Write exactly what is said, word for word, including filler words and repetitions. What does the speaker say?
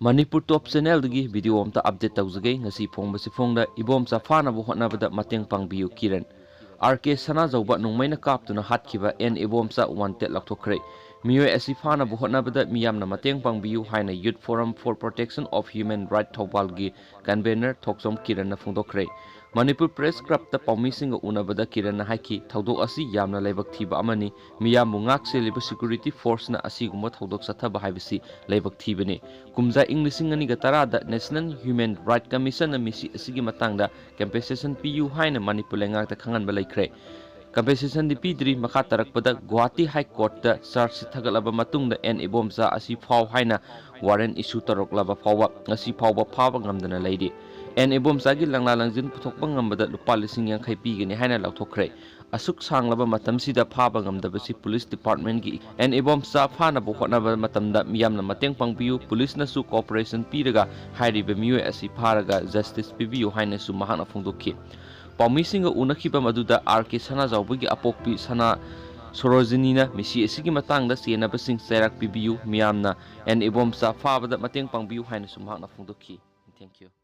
Manipur top ꯆꯦꯅꯦꯜꯗꯒꯤ video ꯑꯝꯇ update ꯇꯧꯖꯒꯦ꯫ ꯉꯁꯤ ꯐꯣꯡꯕꯁꯤ ꯐꯣꯡꯗ ꯏꯕꯣꯝꯆꯥ ꯐꯥꯅꯕ ꯍꯣꯠꯅꯕꯗ ꯃꯇꯦꯡ ꯄꯥꯡꯕꯤꯌꯨ ꯀꯤꯔꯟ꯫ ꯑꯥꯔ ꯀꯦ ꯁꯅꯥꯖꯧꯕ ꯅꯣꯡꯃꯩꯅ ꯀꯥꯞꯇꯨꯅ ꯍꯥꯠꯈꯤꯕ ꯑꯦꯟ ꯏꯕꯣꯝꯆꯥ ꯋꯥꯟꯇꯦꯠ ꯂꯥꯎꯊꯣꯛꯈ꯭ꯔꯦ꯫ ꯃꯤꯑꯣꯏ ꯑꯁꯤ ꯐꯥꯅꯕ ꯍꯣꯠꯅꯕꯗ ꯃꯤꯌꯥꯝꯅ ꯃꯇꯦꯡ ꯄꯥꯡꯕꯤꯌꯨ ꯍꯥꯏꯅ Youth Forum for Protection of Human Right ꯊꯧꯕꯥꯜꯒꯤ ꯀꯟꯚꯦꯅꯔ ꯊꯣꯛꯆꯣꯝ ꯀꯤꯔꯟꯅ ꯐꯣꯡꯗꯣꯛꯈ꯭ꯔꯦ꯫ ꯃꯅꯤꯄꯨꯔ ꯄ꯭ꯔꯦꯁ ꯀ꯭ꯂꯕꯇ ꯄꯥꯎꯃꯤꯁꯤꯡꯒ ꯎꯅꯕꯗ ꯀꯤꯔꯟꯅ ꯍꯥꯏꯈꯤ, ꯊꯧꯗꯣꯛ ꯑꯁꯤ ꯌꯥꯝꯅ ꯂꯥꯏꯕꯛ ꯊꯤꯕ ꯑꯃꯅꯤ꯫ ꯃꯤꯌꯥꯝꯕꯨ ꯉꯥꯛ ꯁꯦꯜꯂꯤꯕ ꯁꯦꯀ꯭ꯌꯨꯔꯤꯇꯤ ꯐꯣꯔꯁꯅ ꯑꯁꯤꯒꯨꯝꯕ ꯊꯧꯗꯣꯛ ꯆꯠꯊꯕ ꯍꯥꯏꯕꯁꯤ ꯂꯥꯏꯕꯛ ꯊꯤꯕꯅꯤ꯫ ꯀꯨꯝꯖꯥ ꯏꯪ ꯂꯤꯁꯤꯡ ꯑꯅꯤꯒ ꯇꯔꯥꯗ National Human Right Commissionꯅ ꯃꯤꯁꯤ ꯑꯁꯤꯒꯤ ꯃꯇꯥꯡꯗ ꯀꯝꯄꯦꯟꯁꯦꯁꯟ ꯄꯤꯌꯨ ꯍꯥꯏꯅ ꯃꯅꯤꯄꯨꯔ ꯂꯩꯉꯥꯛꯇ ꯈꯪꯍꯟꯕ ꯂꯩꯈ꯭ꯔꯦ꯫ ꯀꯝꯄꯦꯟꯁꯦꯁꯟꯗꯤ ꯄꯤꯗ꯭ꯔꯤ꯫ ꯃꯈꯥ ꯇꯥꯔꯛꯄꯗ ꯒꯨꯋꯥꯍꯥꯇꯤ ꯍꯥꯏ ꯀꯣꯔꯠꯇ ꯆꯥꯔꯖꯁꯤꯠ ꯊꯥꯒꯠꯂꯕ ꯃꯇꯨꯡꯗ ꯑꯦꯟ ꯏꯕꯣꯝꯆꯥ ꯑꯁꯤ ꯐꯥꯎ ꯍꯥꯏꯅ ꯋꯥꯔꯦꯟ ꯏꯁꯨ ꯇꯧꯔꯛꯂꯕ ꯐꯥꯎꯕ ꯉꯁꯤ ꯐꯥꯎꯕ ꯐꯥꯕ ꯉꯝꯗꯅ ꯂꯩꯔꯤ꯫ ꯑꯦꯟ ꯏꯕꯣꯝꯆꯥꯒꯤ ꯂꯪꯂꯥ ꯂꯪꯖꯤꯟ ꯄꯨꯊꯣꯛꯄ ꯉꯝꯕꯗ ꯂꯨꯄꯥ ꯂꯤꯁꯤꯡ ꯌꯥꯡꯈꯩ ꯄꯤꯒꯅꯤ ꯍꯥꯏꯅ ꯂꯥꯎꯊꯣꯛꯈ꯭ꯔꯦ꯫ ꯑꯁꯨꯛ ꯁꯥꯡꯂꯕ ꯃꯇꯝꯁꯤꯗ ꯐꯥꯕ ꯉꯝꯗꯕꯁꯤ ꯄꯨꯂꯤꯁ ꯗꯤꯄꯥꯔꯠꯃꯦꯟꯒꯤ ꯑꯦꯟ ꯏꯕꯣꯝꯆꯥ ꯐꯥꯅꯕ ꯍꯣꯠꯅꯕ ꯃꯇꯝꯗ ꯃꯤꯌꯥꯝꯅ ꯃꯇꯦꯡ ꯄꯥꯡꯕꯤꯌꯨ, ꯄꯨꯂꯤꯁꯅꯁꯨ ꯀꯣꯑꯣꯄꯔꯦꯁꯟ ꯄꯤꯔꯒ ꯍꯥꯏꯔꯤꯕ ꯃꯤꯑꯣꯏ ꯑꯁꯤ ꯐꯥꯔꯒ ꯖꯁꯇꯤꯁ ꯄꯤꯕꯤꯌꯨ ꯍꯥꯏꯅꯁꯨ ꯃꯍꯥꯛꯅ ꯐꯣꯡꯗꯣꯛꯈꯤ꯫ ꯄꯥꯎꯃꯤꯁꯤꯡꯒ ꯎꯅꯈꯤꯕ ꯃꯗꯨꯗ ꯑꯥꯔ ꯀꯦ ꯁꯅꯥꯖꯥꯎꯕꯒꯤ ꯑꯄꯣꯛꯄꯤ ꯁꯅꯥ ꯁꯣꯔꯣꯖꯤꯅꯤꯅ ꯃꯤꯁꯤ ꯑꯁꯤꯒꯤ ꯃꯇꯥꯡꯗ ꯆꯦꯟꯅꯕꯁꯤꯡ ꯆꯩꯔꯥꯛ ꯄꯤꯕꯤꯌꯨ, ꯃꯤꯌꯥꯝꯅ ꯑꯦꯟ ꯏꯕꯣꯝꯆꯥ ꯐꯥꯕꯗ ꯃꯇꯦꯡ ꯄꯥꯡꯕꯤꯌꯨ ꯍꯥꯏꯅꯁꯨ ꯃꯍꯥꯛꯅ ꯐꯣꯡꯗꯣꯛꯈꯤ꯫ Thank you.